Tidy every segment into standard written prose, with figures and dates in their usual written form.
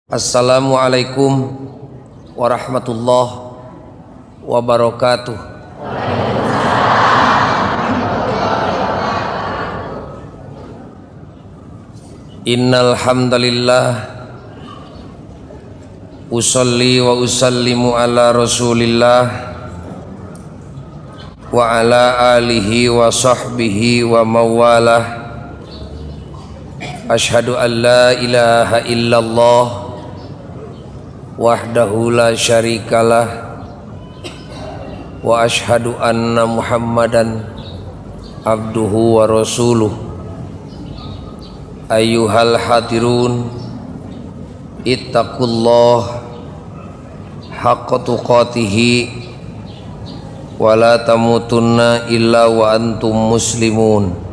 Assalamualaikum warahmatullahi wabarakatuh. Innal hamdalillah usalli wa usallimu ala Rasulillah wa ala alihi wa sahbihi wa mawalah. Ashhadu an la ilaha illallah wahdahu la syarikalah wa ashhadu anna Muhammadan abduhu wa rasuluh. Ayyuhal hadirun, ittaqullah haqqa tuqatihi wa la tamutunna illa wa antum muslimun.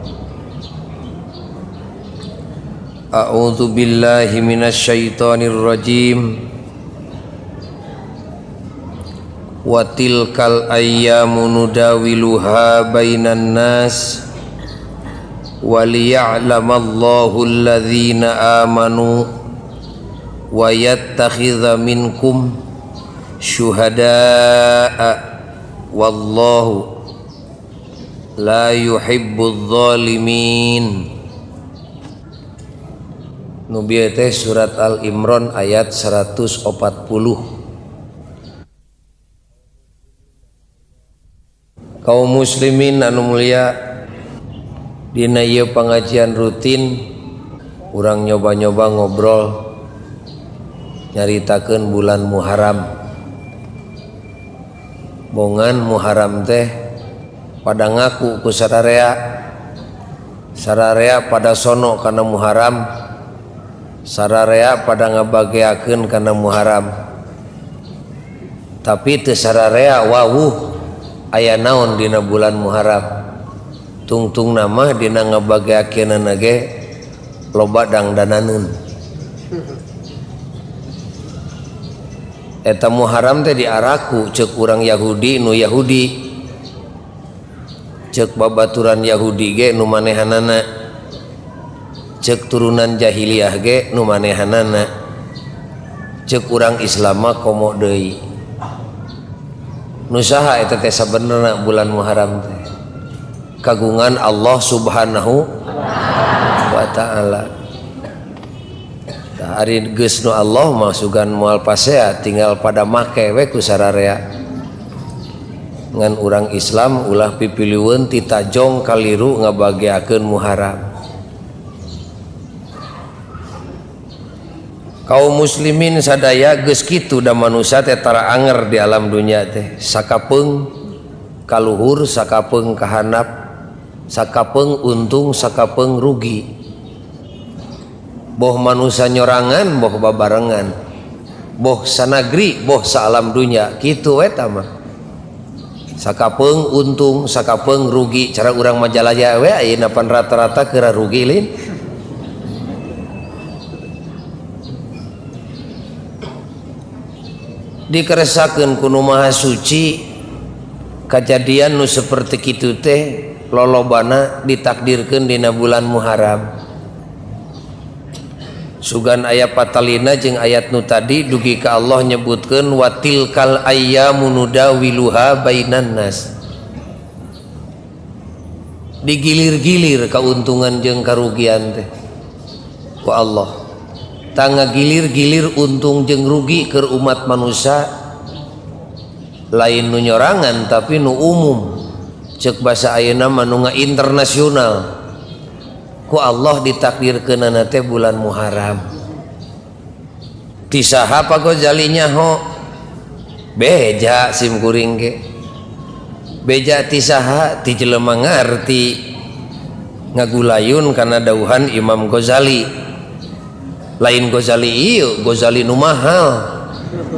A'udzu billahi minasy syaithanir rajim. Wa tilkal ayyamu nudawiluha bainan nas wa liya'lamallahu alladhina amanu wa yattakhidha minkum syuhada'a wallahu la yuhibbudz zalimin. Nu bieu teh surat Al-Imran ayat 140. Kaum muslimin anu mulia, dina ieu pangajian rutin urang nyoba-nyoba ngobrol nyaritakeun bulan Muharram. Bongan Muharram teh pada ngaku ku sararea, sararea pada sono kana Muharram, sararea pada ngabageakeun kana Muharram. Tapi teu sararea wawuh aya naon dina bulan Muharram. Tungtung nama dina ngabageakeunana ge loba dangdananeun. Eta Muharram teh diaraku ceuk urang Yahudi nu Yahudi, ceuk babaturan Yahudi ge nu manehanana, ceuk turunan jahiliyah ge nu manehanana, ceuk urang Islam mah komo deui. Nu saha eta teh sabenerna bulan Muharram teh? Kagungan Allah Subhanahu wa ta'ala. Tah ari geus nu Allah mah sugan moal pasea, tinggal pada make we ku sararea. Ngan urang Islam ulah pipiliweun ti tajong kaliru ngabageakeun Muharram. Kaum muslimin sadaya geus kitu da manusia teh tara anger di alam dunya teh. Sakapeung kaluhur, sakapeung kahanap, sakapeung untung, sakapeung rugi. Boh manusia nyorangan, boh babarengan, boh sanagri, boh saalam dunya, kitu eta mah. Sakapeung untung, sakapeung rugi. Cara urang Majalaya we ayeuna pan rata-rata keur rugi lin. Dikeresakeun ku nu Maha Suci, kajadian nu seperti kitu teh lolobana ditakdirkeun dina bulan Muharram. Sugan aya patalina jeung ayat nu tadi dugi ka Allah nyebutkeun wa tilkal ayyamu nudawiluha bainan nas. Digilir-gilir kauntungan jeung karugian teh ku Allah. Tangga gilir-gilir untung jeung rugi keur umat manusia, lain nu nyorangan tapi nu umum. Ceuk basa ayeuna mah nu internasional. Ku Allah ditakdirkeunana teh bulan Muharram. Ti saha Pak Ghazali nyaho? Beja sim kuring ge. Beja ti saha? Ti jelema ngarti ngagulayun kana dauhan Imam Ghazali. Lain Ghazali ieu, Ghazali nu mahal.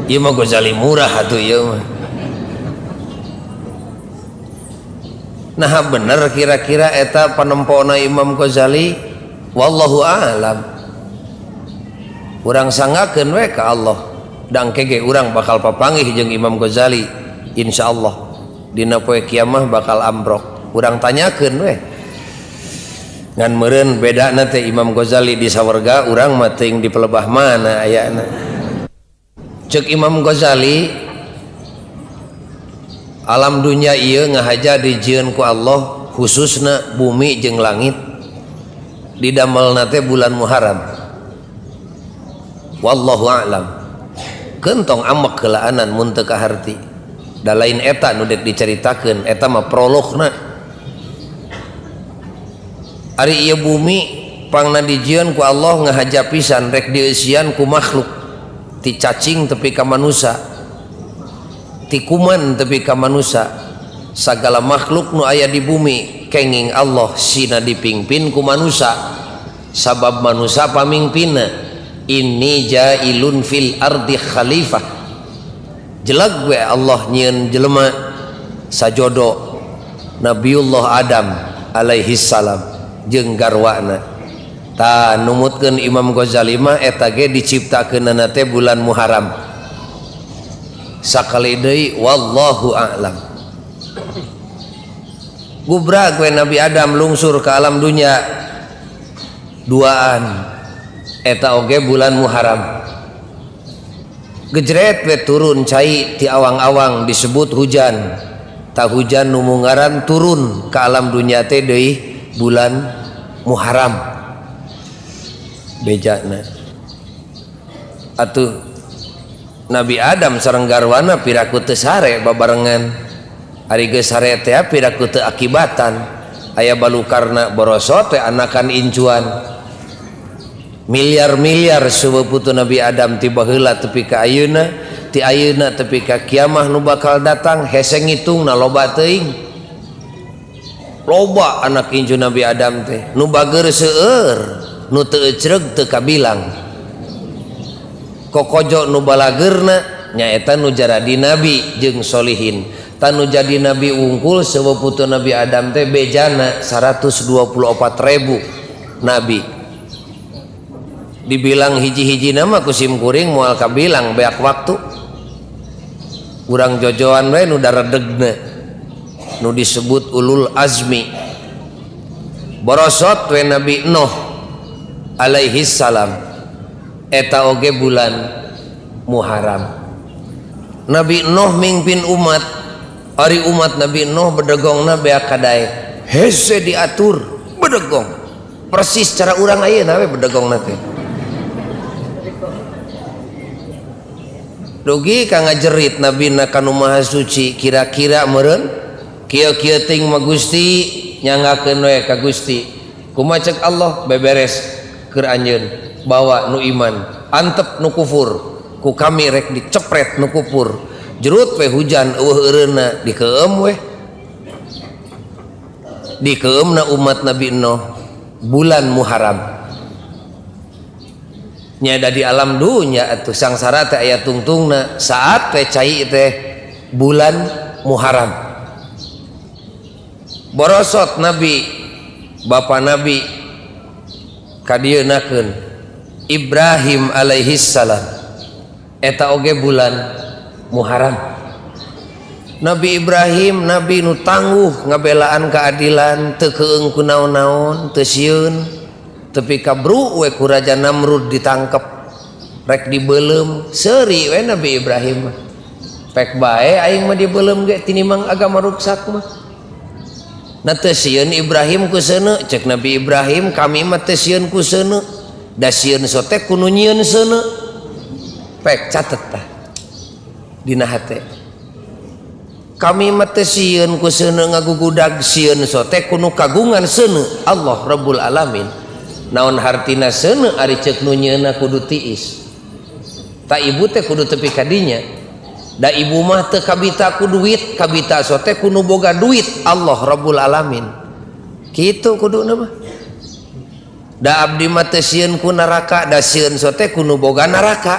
Ieu mah Ghazali murah atuh ieu mah. Nah bener kira-kira eta panempona Imam Ghazali, wallahu a'lam. Urang sanggakeun we ka Allah. Dangke ge urang bakal papanggih jeung Imam Ghazali insyaallah. Dina poe kiamah bakal ambrok. Urang tanyakeun we. Ngan meureun bedana teh Imam Ghazali di sawarga, urang mah teuing di pelebah mana ayana. Cek Imam Ghazali, alam dunya ieu ngahaja dijieun ku Allah, khususna bumi jeung langit, didamelna teh bulan Muharram. Wallahu a'lam. Kentong amek keulaanan mun teu kaharti. Da lain eta nu dek dicaritakeun, eta mah prologna. Ari ieu bumi pangna dijieun ku Allah ngahaja pisan rek dieusian ku makhluk, ti cacing tepi ka manusa, ti kuman tepi ka manusa, sagala makhluk nu aya di bumi kenging Allah sina dipingpin ku manusa, sabab manusa pamingpinna. Inni jailun fil ardi khalifah. Jelag we Allah nyieun jelema sajodo Nabiullah Adam alaihi salam jeung garwana. Ta numutkeun Imam Ghazali mah eta ge diciptakeunana teh bulan Muharram. Sakali deui wallahu a'lam. Gubrak we Nabi Adam lungsur ke alam dunya duaan, eta oge bulan Muharram. Gejret we turun cai ti awang-awang disebut hujan. Ta hujan nu mungaran turun ke alam dunya teh deui bulan Muharram. Bejana atuh Nabi Adam sareng garwana piraku teu sare babarengan. Ari geus sare teh piraku teu akibatan. Aya balukarna borosot we anakan incuan. Miliar-miliar seueuh putu Nabi Adam ti baheula tepi ka ayeuna, ti ayeuna tepi ka kiamah nu bakal datang, hese ngitungna loba teuing. Loba anak incu Nabi Adam teh, nu bageur seueur, nu teu ecreug teu kabilang. Kokojo nu balageurna nyaeta nu jaradi nabi jeung solihin. Tanu jadi nabi wungkul seueuh putu Nabi Adam teh bejana 124.000 nabi. Dibilang hiji-hiji nama ku sim kuring moal kabilang beak waktu. Urang jojoan we nu daredegna, nu disebut ulul azmi. Borosot we Nabi Nuh alaihi salam, eta oge bulan Muharram. Nabi Nuh mingpin umat, ari umat Nabi Nuh bedegongna beak kadaek, hese diatur bedegong persis cara urang ayeuna we bedegongna teh. Dugi ka ngajerit Nabi na kanu Maha Suci, kira-kira meureun kieu-kieu ting mah Gusti nyanggakeun we ka Gusti. Kumaha cek Allah beberes keur anjeun, bawa nu iman, antep nu kufur, ku kami rek dicepret nu kufur. Jerut we hujan eueuh eureunna dikeum we. Dikeumna umat Nabi Nuh bulan Muharram. Nya da di alam dunya atuh sangsara teh aya tungtungna, saat teh cai teh bulan Muharram. Borosot Nabi, bapa Nabi kadieunakeun Ibrahim alaihi salam, eta oge bulan Muharram. Nabi Ibrahim nabi nu tangguh ngabelaan keadilan, teu keung ku naon-naon, teu sieun, tepi ka bru we ku Raja Namrud ditangkep rek dibeuleum, seuri we Nabi Ibrahim mah. Pek bae aing mah dibeuleum ge tinimang agama ruksak mah. Na teu sieun Ibrahim ku seuneu, cek Nabi Ibrahim kami mah teu sieun ku seuneu, da sieun sote ku nu nyieun seuneu. Pek catet tah dina hate. Kami mah teu sieun ku seuneu ngagugudag, sieun sote ku nu kagungan seuneu, Allah Rabbul Alamin. Naon hartina seuneu ari ceuk nu nyieunna kudu tiis. Ta ibu teh kudu tepi ka dinya. Da ibu mah teu kabita ku duit, kabita sote ku nu boga duit, Allah Rabbul Alamin. Kitu kuduna mah. Da abdi mah teu sieun ku neraka, da sieun sote ku nu boga neraka.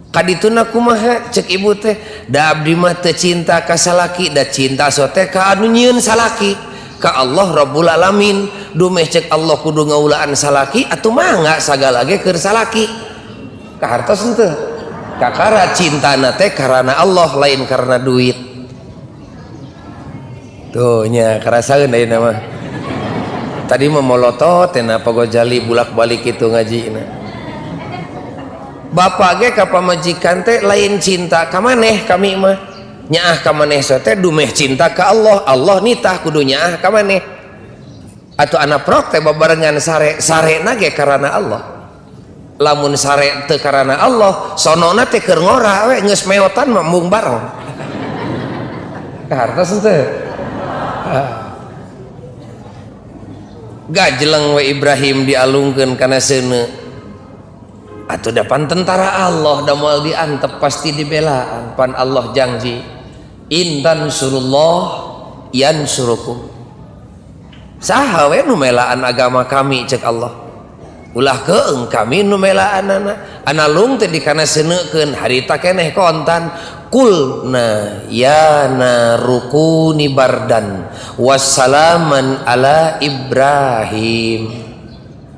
Kadituna kumaha cek ibu teh? Da abdi mah teu cinta ka salaki, da cinta sote ka anu nyieun salaki, ka Allah Rabbul Alamin. Dumeh cek Allah kudu ngaulaan salaki atuh mangga sagala ge keur salaki. Kahartos henteu? Kakara cintana teh karena Allah lain karena duit. Tuh nya karasaeun ayeuna mah. Tadi mah molotot teh Pak Gojali bulak-balik kitu ngajina. Bapak ge ka pamajikan teh lain cinta ka maneh kami mah. Nyaah ka maneh teh dumeh cinta ka Allah. Allah nitah kudu nyaah ka maneh. Atuh anak prok teh babarengan sare, sarena ge karana Allah. Lamun sare teu karana Allah, sonona teh keur ngora we geus meotan mah embung bareng. Kahartos henteu? Gajeleng we Ibrahim dialungkeun kana seuneu. Atuh depan tentara Allah da moal diantep pasti dibelaan. Pan Allah janji intan surullah yansurukum. Saha we nu melaan agama kami cek Allah. Ulah keeng kami nu melaanana. Analung teh dikana seuneukeun harita keneh kontan. Kulna ya narukuni bardan wassalaman ala Ibrahim.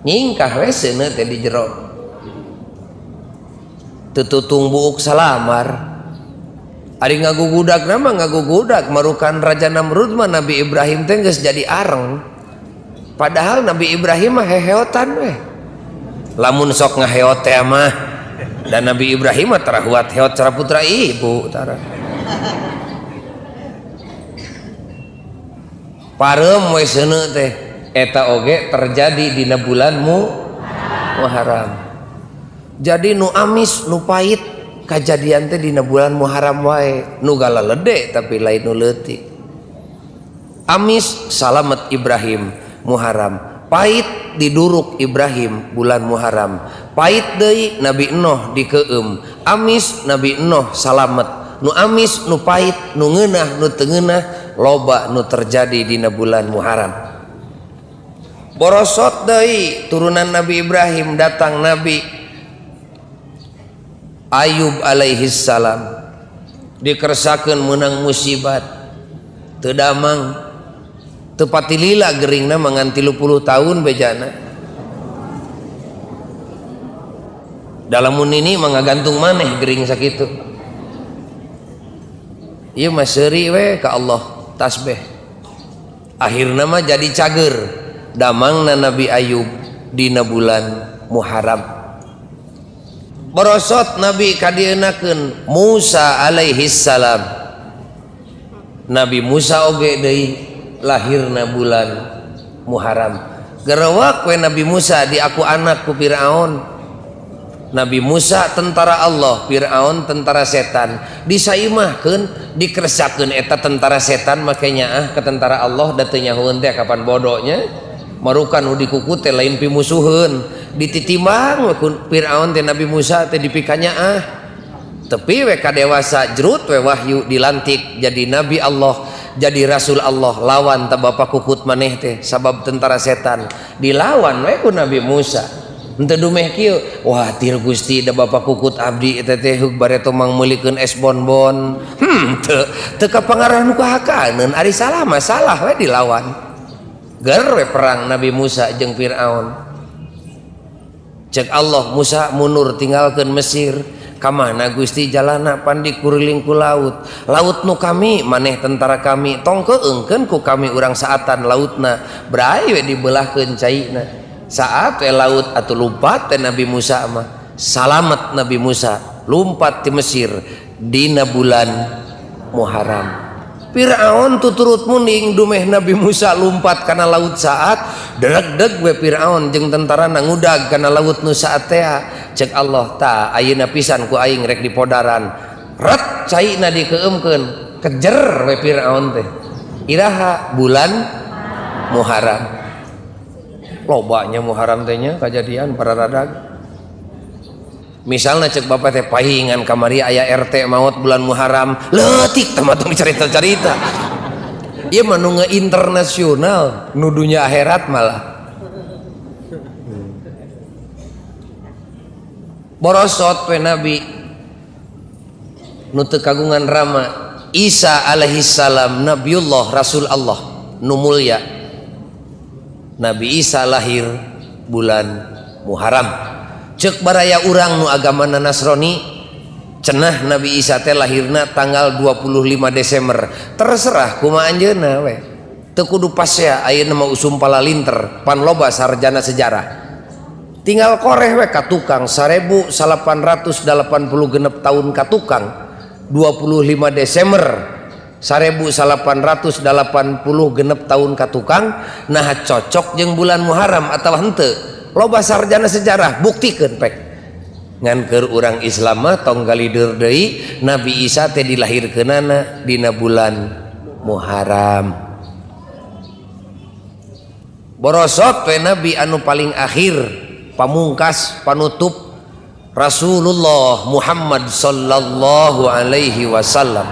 Nyingkah we seuneu teh di jero. Tututung buuk salamar. Ari ngagugudak mah ngagugudak marukan Raja Namrud mah Nabi Ibrahim teh geus jadi areng. Padahal Nabi Ibrahim mah heheotan we. Lamun sok ngaheot teh mah dan Nabi Ibrahim mah tara huat heot cara putra ibu tara. Pareum we seuneu teh eta oge terjadi dina bulan Muharram. Jadi nu amis nu pahit kajadian teh dina bulan Muharram wae, nu galalede tapi lain nu leutik. Amis salamet Ibrahim Muharram, pahit diduruk Ibrahim bulan Muharram, pahit deui Nabi Nuh dikeum, amis Nabi Nuh salamet, nu amis nu pahit nu ngeunah nu teu ngeunah loba nu terjadi dina bulan Muharram. Borosot deui turunan Nabi Ibrahim datang Nabi Ayub alaihi salam dikersakeun meunang musibat teu damang teu patilila geringna mangan 30 tahun bejana. Dalamun ini mah ngagantung maneh gering sakitu. Ieu mah seuri we ka Allah tasbih. Akhirna mah jadi cager damangna Nabi Ayub dina bulan Muharram. Borosot Nabi kadieunakeun Musa alaihi salam. Nabi Musa oge deui lahirna bulan Muharram. Gerewak we Nabi Musa diaku anak ku Firaun. Nabi Musa tentara Allah, Firaun tentara setan. Disaimahkeun, dikeresakeun eta tentara setan make nyaah ke tentara Allah da teu nyahoeun teh kapan bodohnya. Marukan nu dikuku teh lain pimusuheun, dititimbang we ku Firaun teh Nabi Musa teh dipikanyaah. Tepi we ka dewasa jrut we wahyu dilantik jadi nabi Allah, jadi rasul Allah, lawan ta bapa kukut maneh teh sabab tentara setan dilawan we ku Nabi Musa. Henteu dumeh kieu, wah tir Gusti da bapa kukut abdi eta teh heug bareto mangmeulikeun es bonbon. Teu kapangarah nu kahakaneun, ari salah mah salah we dilawan. Ger we perang Nabi Musa jeung Firaun. Cek Allah Musa mundur tinggalkeun Mesir. Kamana Gusti jalana pandi kuriling ku laut. Laut nu kami maneh tentara kami tong keengkeun ku kami urang saatan lautna. Brai we dibelahkeun caina. Saat we laut atuh lumpat teh Nabi Musa mah. Salamet Nabi Musa lumpat ti Mesir dina bulan Muharram. Firaun tuturut munding dumeh Nabi Musa lumpat kana laut saat deg-deg we Firaun jeung tentarana ngudag kana laut nu saat teh. Cek Allah ta ayeuna pisan ku aing rek dipodaran. Ret caina dikeumkeun kejer we Firaun teh. Iraha bulan Muharram. Lobanya Muharram teh nya kajadian para radag. Misalnya cek bapak teh pahingan kamari aya RT maut bulan Muharram leutik teh mah tong cerita-cerita. Ieu mah nu internasional nu dunya akhirat malah. Borosot we Nabi nu teu kagungan rama Isa alaihi salam Nabiullah Rasul Allah nu mulya. Nabi Isa lahir bulan Muharram. Cek baraya urang nu agamana Nasrani cenah Nabi Isa teh lahirna tanggal 25 Desember. Terserah kumaha anjeunna we. Teu kudu pasea ayeuna mah usum palalinter pan loba sarjana sejarah. Tinggal koreh we ka tukang 1886 tahun ka tukang 25 Desember 1886 tahun ka tukang nah cocok jeung bulan Muharram atawa henteu. Loba sarjana sejarah buktikeun pek. Ngan keur urang Islam mah tong galider deui Nabi Isa teh dilahirkeunana dina bulan Muharram. Borosot we Nabi anu paling akhir pamungkas panutup Rasulullah Muhammad sallallahu alaihi wasallam.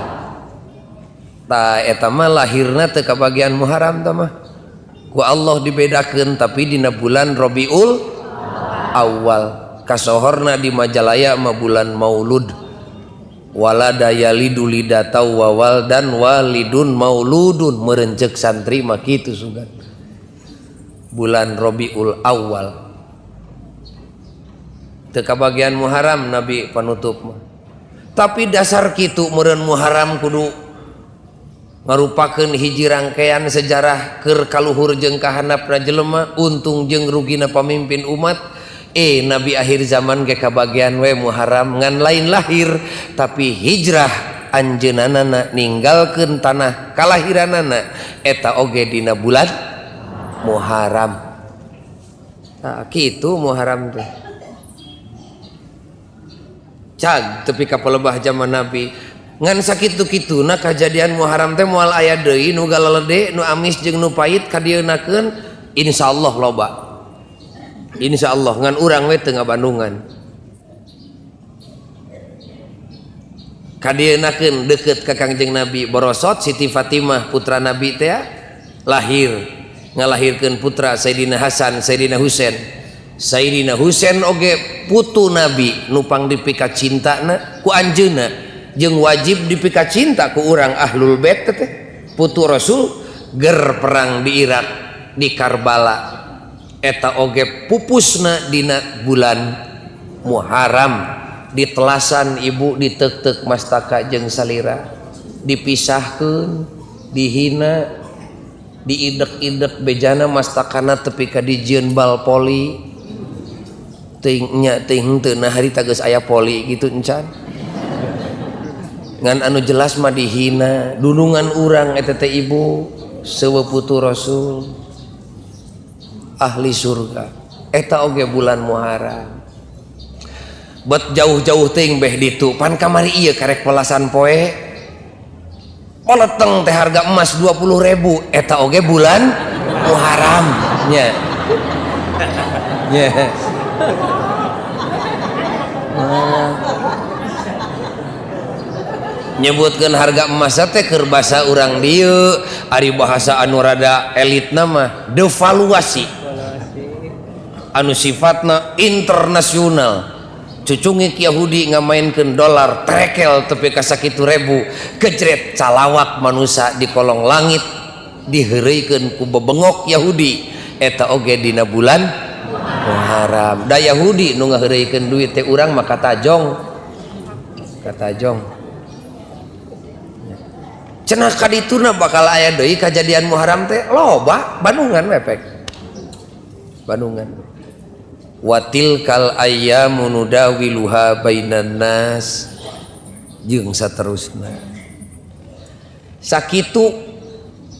Ta eta mah lahirna teu kabagian Muharram tah mah. Ku Allah dibedakeun tapi dina bulan Rabiul Awal. Kasohorna di Majalaya mah bulan Maulud. Walada yalidu lidata wa waldan walidun mauludun meureun ceuk santri mah kitu sugan. Bulan Rabiul Awal. Teu kabagian Muharram Nabi panutup mah. Tapi dasar kitu meureun Muharram kudu ngarupakeun hiji rangkaian sejarah keur kaluhur jeung kahandapna jelema, untung jeung rugina pamimpin umat. Nabi akhir zaman ge kabagian we Muharram ngan lain lahir tapi hijrah anjeunana ninggalkeun tanah kalahiranana eta oge dina bulan Muharram. Nah, kitu Muharram teh. Cag tepi ka palebah zaman Nabi. Ngan sakitu-kituna kajadian Muharram teh moal aya deui nu galalede, nu amis jeung nu pait kadieunakeun insyaallah loba. Insyaallah ngan urang we teu ngabandungan. Kadieunakeun deukeut ka Kangjeng Nabi borosot Siti Fatimah putra Nabi teh lahir ngalahirkeun putra Sayyidina Hasan, Sayyidina Husain. Sayyidina Husain oge putu Nabi nupang dipika cintana ku anjeunna jeung wajib dipika cinta ku urang Ahlul Bait teh putu Rasul ger perang di Irak di Karbala eta oge pupusna dina bulan Muharram di telasan ibu ditek-tek mastaka jeung salira dipisahkeun dihina diidek-idek bejana mastakana tepi ka dijieun bal poli teuing nya teuing henteu nah harita geus aya poli gitu encan ngan anu jelas mah dihina dunungan urang eta teh ibu seueuh putu Rasul ahli surga eta oge bulan Muharram bet jauh-jauh teuing beh ditu pan kamari ieu karek pelasan poe poleteng teh harga emas 20.000 eta oge bulan Muharram nya nya nyebutkeun harga emas teh keur basa urang dieu ari bahasa anu rada elitna mah devaluasi anu sifatna internasional. Cucungik Yahudi ngamainkeun dolar trekel tepi ka sakitu ribu kejret calawak manusia di kolong langit diheureuykeun ku bebengok Yahudi eta oge dina bulan Muharram. Da Yahudi nu ngaheureuykeun duit teh urang mah katajong katajong cenah kadituna bakal aya deui kajadian Muharram teh loba Bandungan wepek Bandungan. Watil kal ayyamu nudawiluha bainan nas jeung saterusna. Sakitu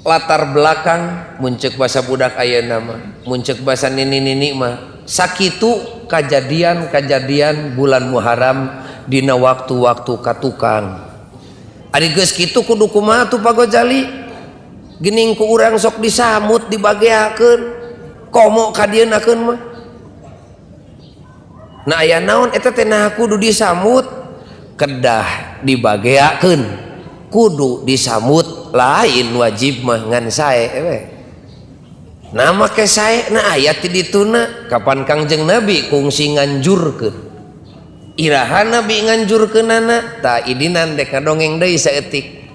latar belakang mun ceuk basa budak ayeuna mah, mun ceuk basa nini-nini mah, sakitu kajadian-kajadian bulan Muharram dina waktu-waktu katukang. Ari geus kitu kudu kumaha tuh Pak Gojali? Geuning ku urang sok disamut dibageakeun, komo kadieunakeun mah. Nah aya naon eta teh nah kudu disambut kedah dibageakeun kudu disambut lain wajib mah ngan sae we. Nah make sae na aya ti dituna kapan Kangjeng Nabi kungsi nganjurkeun iraha Nabi nganjurkeunana ta idinan dek ngadongeng deui saeutik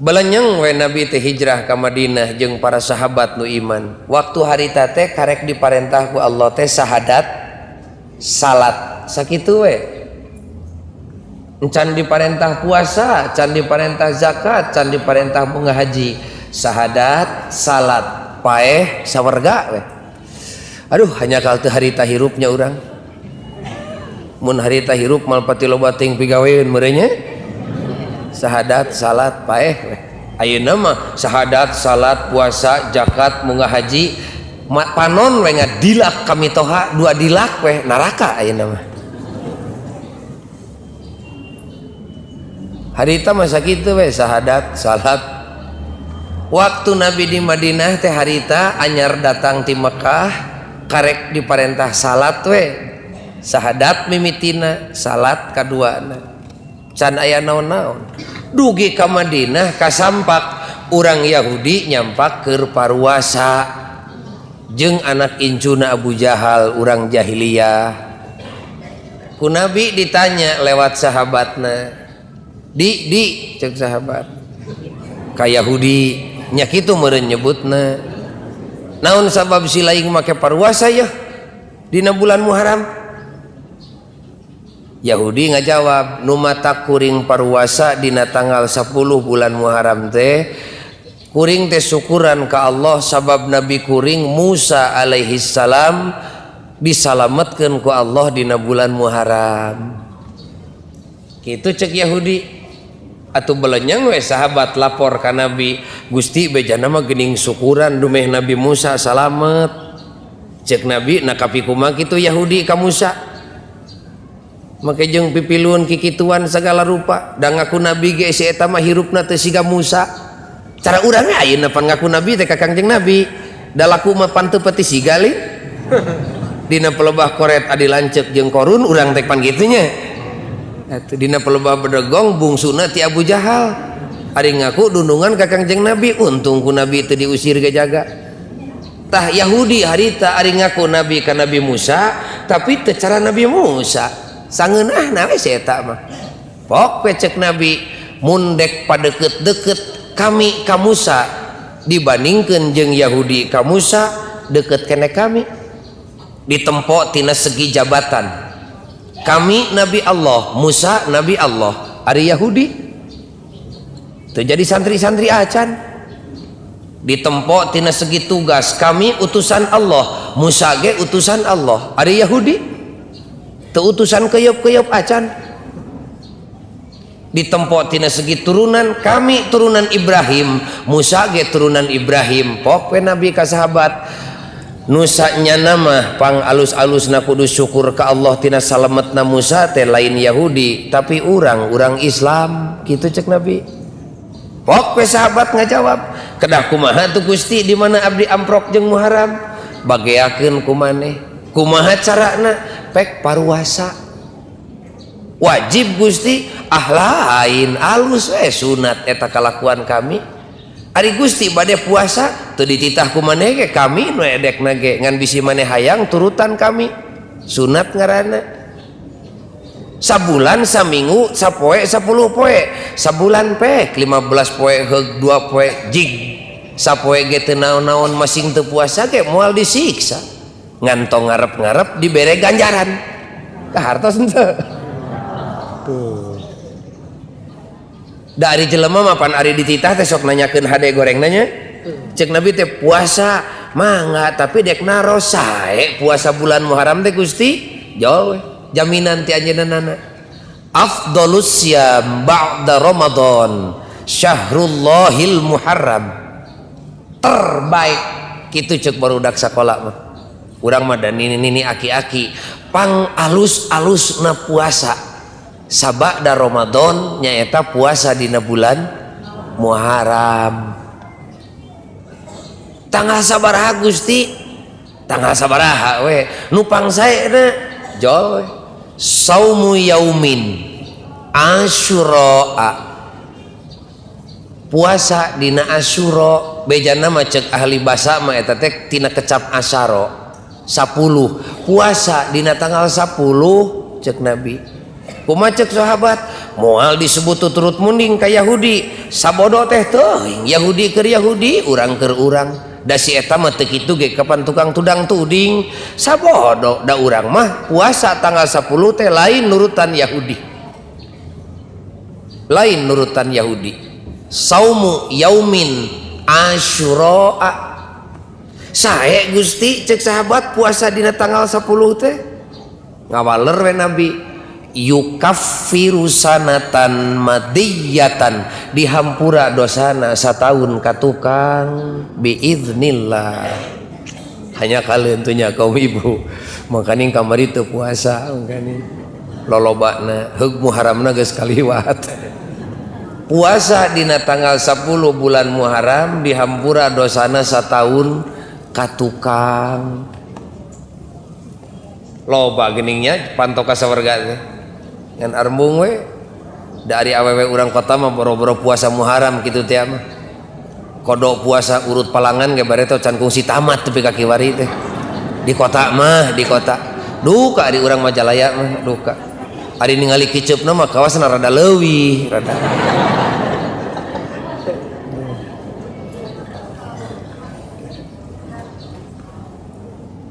belenyeng we Nabi teh hijrah ka Madinah jeung para sahabat nu iman waktu harita teh karek diparentah ku Allah teh sahadat salat sakitu we encan diparentah puasa, can diparentah zakat, can diparentah bunga haji. Sahadat, salat, paeh, sawarga we. Aduh, hanya kal teu harita hirupnya urang. Mun harita hirup mal pati loba teuing pigaweun meureun nya. Sahadat, salat, paeh we. Ayeuna mah sahadat, salat, puasa, zakat, munggah haji, panon we ngadilak kami toha dua dilak we neraka ayeuna mah. Harita masa kitu we sahadat, salat. Waktu Nabi di Madinah teh harita anyar datang ti Mekah karek diparentah salat we. Sahadat mimitina, salat kaduana. Can aya naon-naon. Dugi ka Madinah kasampak urang Yahudi nyampak keur paruasa jeung anak incuna Abu Jahal urang jahiliyah. Ku Nabi ditanya lewat sahabatna. Di cek sahabat ka Yahudi nya kitu meureun nyebutna. Naon sabab si laing make paruasa yeuh dina bulan Muharram? Yahudi ngajawab nu mata kuring paruasa dina tanggal 10 bulan Muharram teh kuring teh syukuran ka Allah sabab Nabi kuring Musa alaihi salam disalametkeun ku Allah dina bulan Muharram. Kitu cek Yahudi. Atuh belenyang we sahabat lapor ka Nabi, Gusti bejana mah geuning syukuran dumeh Nabi Musa salamet. Cek Nabi na kapi kumaha kitu Yahudi ka Musa. Make jeung pipiluan kikituan segala rupa da ngaku Nabi ge si eta mah hirupna teu siga Musa. Cara urang ge ayeuna pan ngaku Nabi teh ka Kangjeng Nabi. Da laku mah pan teu peti siga lin. Dina pelebah koret adi lanceuk jeung korun urang teh pan kitu nya. Atuh dina pelebah bedegong bungsuna ti Abu Jahal. Ari ngaku dundungan ka Kangjeng Nabi, untung ku Nabi teu diusir ge jaga. Tah Yahudi harita ari ngaku Nabi ka Nabi Musa, tapi teu cara Nabi Musa. Sangeunahna we si eta mah. Pok we cek Nabi mun dek padeukeut-deukeut kami ka Musa dibandingkeun jeung Yahudi ka Musa deukeut keneh kami. Ditempo tina segi jabatan. Kami Nabi Allah, Musa Nabi Allah, ari Yahudi teu jadi santri-santri acan. Ditempo tina segi tugas, kami utusan Allah, Musa ge utusan Allah, ari Yahudi teu utusan keyop-keyop acan. Ditempo tina segi turunan, kami turunan Ibrahim, Musa ge turunan Ibrahim. Pok we Nabi ka sahabat nusa nyana mah pang alus-alusna kudu syukur ka Allah tina salametna Musa teh lain Yahudi tapi urang Islam kitu cek Nabi. Pok we sahabat ngajawab kedah kumaha tuh Gusti di mana abdi amprok jeung Muharram bageakeun ku maneh kumaha carana pek paruasa wajib Gusti ah lain alus we sunat eta kalakuan kami. Ari Gusti bade puasa teu dititah ku maneh ge kami nu edekna ge ngan bisi maneh hayang turutan kami sunat ngaranna. Sabulan saminggu sapoe 10 poe sabulan pek 15 poe heug 2 poe jig sapoe ge teu naon-naon masing teu puasa ge moal disiksa ngan tong ngarep-ngarep dibere ganjaran ka hartos henteu. Tuh. Da ari jelema mah pan ari dititah teh sok nanyakeun hade gorengna nya. Cek Nabi teh puasa mangga tapi dek naros sae puasa bulan Muharram teh Gusti jauh jaminan ti anjeunna. Afdhalus siyam ba'da Ramadan syahrullahil Muharram. Terbaik kitu cek barudak sakola mah. Urang mah dan nini-nini aki-aki pang alus-alusna puasa sabada Ramadan nyaeta puasa dina bulan Muharram. Tanggal sabaraha Gusti? Tanggal sabaraha we nu pangsaena jol saumu yaumin asyura puasa dina Asyura bejana mah cek ahli basa mah eta teh tina kecap asyara 10 puasa dina tanggal 10 cek Nabi. Kumaha cek sahabat moal disebut turut munding ka Yahudi sabodo teh teuing Yahudi keur Yahudi urang keur urang da si eta mah teu kitu ge kapan tukang tudang tuding sabodo da urang mah puasa tanggal 10 teh lain nurutan Yahudi lain nurutan Yahudi. Saumu yaumin Asyura. Sae Gusti cek sahabat puasa dina tanggal 10 teh ngawaler we Nabi yukaffiru sanatan madiyatan dihampura dosana sataun ka tukang biiznillah. Hanya kalian tuh kaum ibu makaning kamari teu puasa makaning lolobana heug Muharramna geus kaliwat. Puasa dina tanggal 10 bulan Muharram dihampura dosana sataun ka tukang. Loba geningnya panto ka sawarga teh ngan arembung we dari awewe urang kota mah boro-boro puasa Muharram kitu teh mah kodok puasa urut palangan ge bareto can kungsi tamat tepi ka kiwari teh di kota mah di kota duka di urang Majalaya mah duka ari ningali kiceupna mah kawasan rada leuwih rada.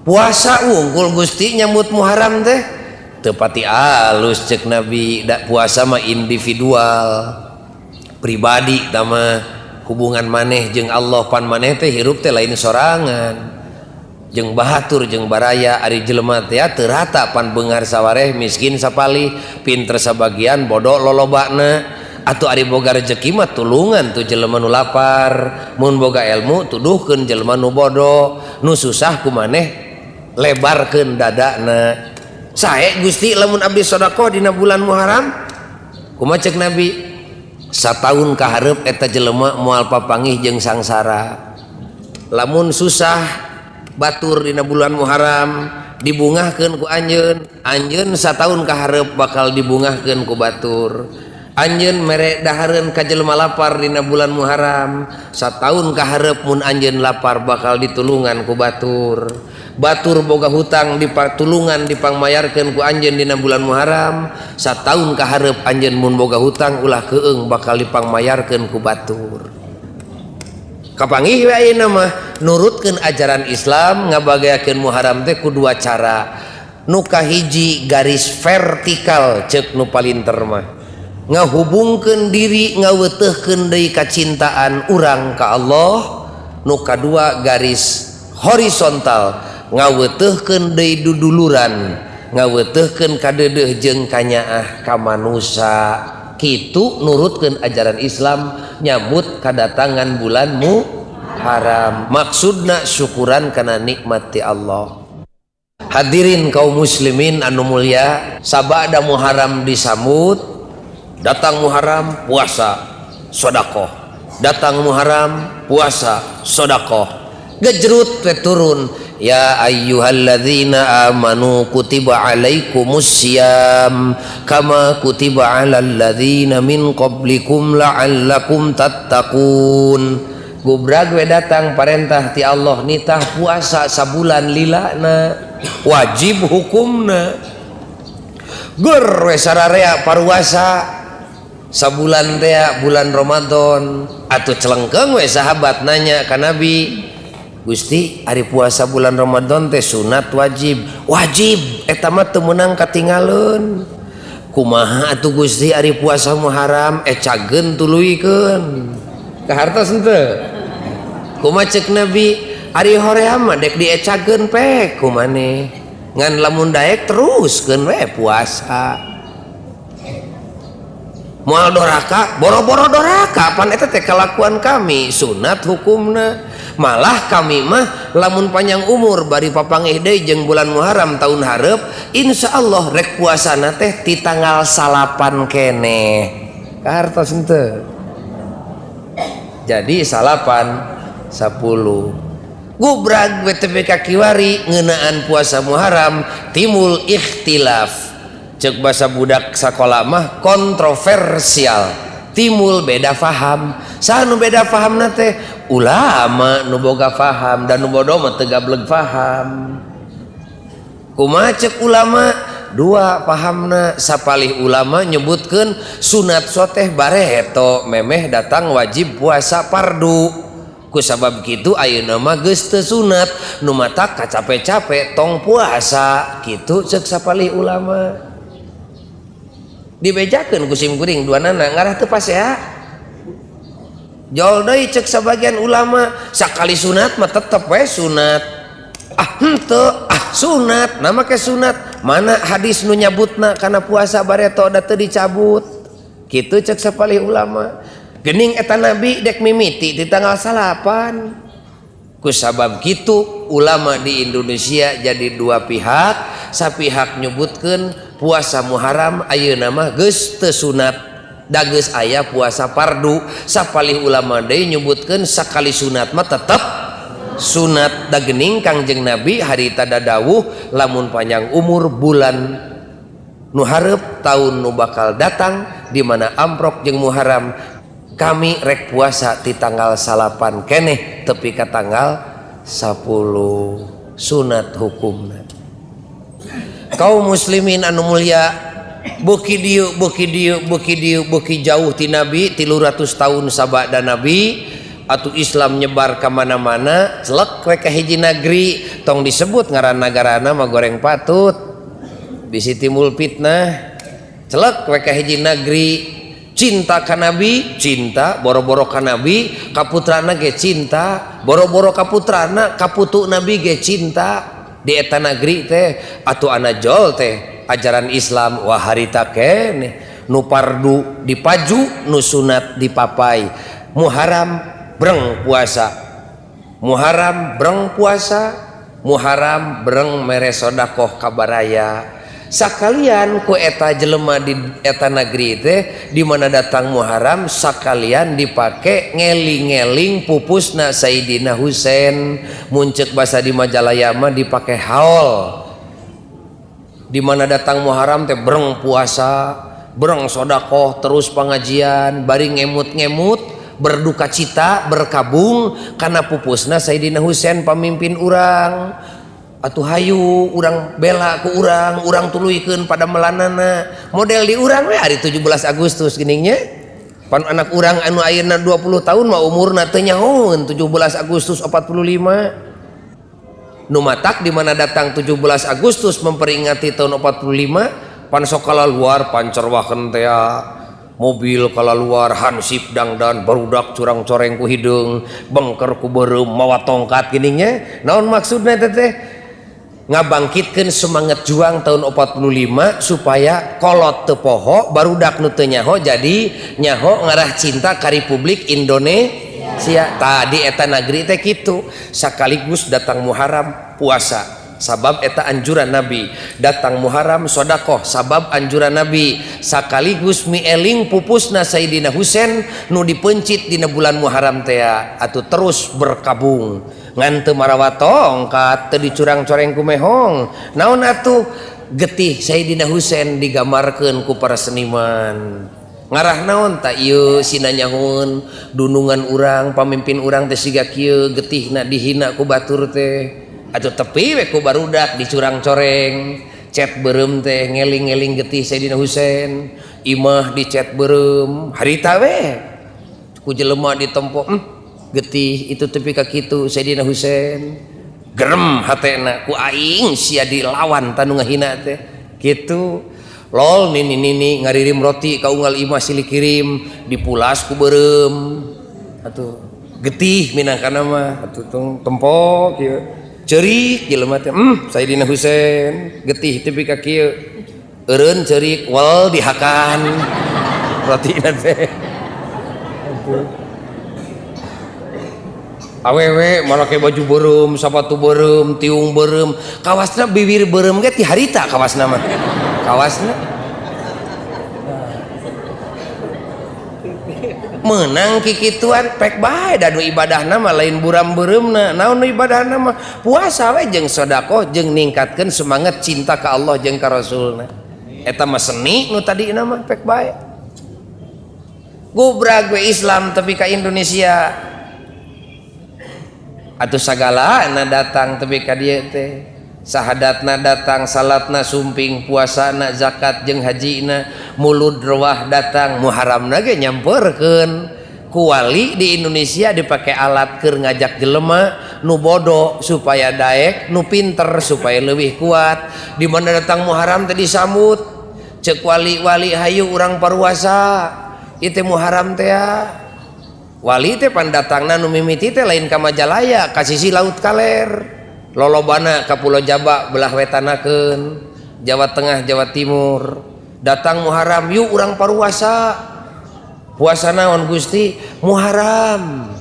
Puasa wungkul Gusti nyambut Muharram teh teu pati alus cek Nabi da puasa mah individual pribadi tama hubungan maneh jeung Allah pan maneh teh hirup teh lain sorangan jeung bahatur jeung baraya ari jelema teh teu rata pan beunghar sawareh miskin sapalih pinter sabagian bodoh lolobana atuh ari boga rezeki mah tulungan tuh jelema nu lapar mun boga ilmu tuduhkeun jelema nu bodoh nu susah ku maneh lebarkeun dadana. Sae Gusti lamun abdi sedekah dina bulan Muharram kumaha cek Nabi sataun ka hareup eta jelema moal papangih jeung sangsara. Lamun susah batur dina bulan Muharram dibungahkeun ku anjeun, anjeun sataun ka hareup bakal dibungahkeun ku batur. Anjeun mere dahareun ka jelema lapar dina bulan Muharram sataun ka hareup mun anjeun lapar bakal ditulungan ku batur. Batur boga hutang dipatulungan dipangmayarkeun ku anjeun dina bulan Muharram sataun ka hareup anjeun mun boga hutang ulah keung bakal dipangmayarkeun ku batur. Kapanggih we ayeuna mah nurutkeun ajaran Islam ngabagayakeun Muharram teh ku dua cara. Nu kahiji garis vertikal ceuk nu palinter mah ngahubungkeun diri ngaweuteuhkeun deui kacintaan urang ka Allah. Nu kadua garis horizontal ngaweuteuhkeun deui duduluran ngaweuteuhkeun kadeudeuh jeung kanyaah ka manusa. Kitu nurutkeun ajaran Islam nyambut kadatangan bulan Muharram maksudna syukuran kana nikmat ti Allah. Hadirin kaum muslimin anu mulia, sabada Muharram disambut, datang Muharram puasa sedekah, datang Muharram puasa sedekah, gejrut we turun ya ayyuhalladzina amanu kutiba alaikumussyam kama kutiba alal ladzina min qablikum la'allakum tattaqun. Gubrag we datang parentah ti Allah nitah puasa sabulan lilana wajib hukumna. Ger we sararea paruasa sabulan teh bulan Ramadan atuh celengkeung we sahabat nanya ka Nabi, Gusti ari puasa bulan Ramadan teh sunat wajib? Wajib eta mah teu meunang katingaleun. Kumaha atuh Gusti ari puasa Muharram ecageun tuluykeun kahartos henteu? Kumaha ceuk Nabi ari hoream mah dek diecageun pe kumaneh ngan lamun daek teruskeun we puasa. Moal doraka boro-boro doraka pan eta teh kalakuan kami sunat hukumna. Malah kami mah lamun panjang umur bari papangih deui jeung bulan Muharram tahun hareup insyaallah rek puasana teh ti tanggal 9 keneh. Kahartos henteu? Jadi 9 10. Gubrag WTPK kiwari ngeunaan puasa Muharram timbul ikhtilaf. Cek bahasa budak sakola mah kontroversial, timbul beda faham. Saha nu beda fahamna teh? Ulama nu boga faham dan nu bodoh mah teu gableg faham. Kumaha cek ulama? Dua pahamna. Sapalih ulama nyebutkeun sunat soteh bareto memeh datang wajib puasa fardu. Ku sabab kitu ayeuna mah geus teu sunat nu matak kacape-cape tong puasa kitu cek sapalih ulama. Dibejakeun ku sim kuring dua nana ngarah teu pasea. Jol deui cek sebagian ulama sakali sunat mah tetep we sunat. Ah henteu, ah sunat, nama ke sunat. Mana hadis nu nyabutna kana puasa bareto da teu dicabut. Kitu cek sapalih ulama. Geuning eta nabi dek mimiti di tanggal 9. Ku sabab kitu ulama di Indonesia jadi dua pihak, sapihak nyebutkeun puasa Muharram ayeuna mah geus teu sunat. Da geus aya puasa fardu. Sapalih ulama deui nyebutkeun sakali sunat mah tetep sunat. Da geuning Kangjeng Nabi harita dadawuh lamun panjang umur bulan nu hareup tahun nu bakal datang di mana amprok jeung Muharram kami rek puasa di tanggal 9 keneh tepi ka tanggal 10 sunat hukumna. Kaum muslimin anu mulia, beuki dieu beuki dieu beuki dieu beuki jauh ti Nabi 300 tahun sabada Nabi atuh Islam nyebar ka mana-mana celek we ka hiji nagri tong disebut ngaran nagarana mah goreng patut bisi timbul fitnah. Celek we ka hiji nagri cinta ka Nabi, cinta boro-boro ka Nabi, kaputrana ge cinta, boro-boro kaputrana kaputu Nabi ge cinta di eta nagri teh. Atuh ana jol teh ajaran Islam wah harita keneh nu fardu dipaju nu sunat dipapai. Muharram breng puasa, Muharram breng puasa, Muharram breng mere sodakoh ka baraya. Sakalian ku eta jelema di eta negeri teh di mana datang Muharram sakalian dipake ngeling-ngeling pupusna Sayyidina Husain. Muncek basa di Majalaya mah dipake haul. Di mana datang Muharram teh breng puasa, breng sodakoh, terus pengajian, bari ngemut-ngemut, berduka cita, berkabung karena pupusna Sayyidina Husain pamimpin urang. Atuh hayu urang bela ku urang, urang tuluykeun pada melanana. Model di urang we hari 17 Agustus geningnya. Pan anak urang anu ayeuna 20 tahun mah umurna teu nyahoeun 17 Agustus 45. Nu matak di mana datang 17 Agustus memperingati tahun 45 pan sok kalaluar pancerwakeun teh mobil kalaluar hansip dangdan barudak curang coreng ku hideung bengker ku beureum mawa tongkat geningnya. Naon maksudna teh? Ngabangkitkeun semangat juang tahun 45 supaya kolot teu poho barudak nu teu nyaho jadi nyaho ngarah cinta ka Republik Indonesia. Tadi eta nagri teh kitu sekaligus datang Muharram puasa sabab eta anjuran Nabi, datang Muharram sodakoh sabab anjuran Nabi, sekaligus mieling pupusna Sayyidina Husain nu dipencit dina bulan Muharram teh atuh terus berkabung ngan teu marawa tongkat teu dicurang-coreng ku mehong. Naon atuh getih Sayyidina Husain digambarkeun ku para seniman. Ngarah naon tak ieu sina nyahoeun dunungan urang pamimpin urang teh siga kieu getihna dihina ku batur teh. Atuh tepi we ku barudak dicurang-coreng cet beureum teh ngeling-ngeling getih Sayyidina Husain, imah dicet beureum harita we ku jelema ditempo getih itu tepi ka kitu Sayyidina Husain gerem hatena ku aing sia dilawan tanu ngahina teh kitu. Lol nini nini ngaririm roti ka unggal imah silih kirim dipulas ku beureum atuh getih minangkana mah atuh tong tempo kieu ceurik jelema teh Sayyidina Husain getih tepi ka kieu eureun ceurik wal dihakan rotina teh. Awewe make baju beureum, sapatu beureum, tiung beureum, kawasna bibir beureum ge ti harita kawasna mah. Kawasna menang kikituan pek bae da nu ibadahna mah lain buram beureumna. Naon nu ibadahna mah puasa we jeung sedekah jeung ningkatkeun semangat cinta ka Allah jeung ka Rasulna. Eta mah seni nu tadina mah pek bae. Gubrag we Islam tepi ka Indonesia. Atuh sagalana datang tepi ka dieu teh. Sahadatna datang, salatna sumping, puasana, zakat jeung hajina, mulud rewah datang, Muharramna ge nyamperkeun. Ku wali di Indonesia dipake alat keur ngajak jelema nu bodoh supaya daek, nu pinter supaya leuwih kuat. Di mana datang Muharram teh disambut. Ceuk wali-wali hayu urang paruasa. Ieu teh Muharram teh ya. Wali teh pandatangna nu mimiti teh lain ka Majalaya, ka sisi laut kaler. Lolobana ka Pulau Jaba belah wetanakeun, Jawa Tengah, Jawa Timur. Datang Muharram, yuk urang paruasa. Puasa naon Gusti? Muharram.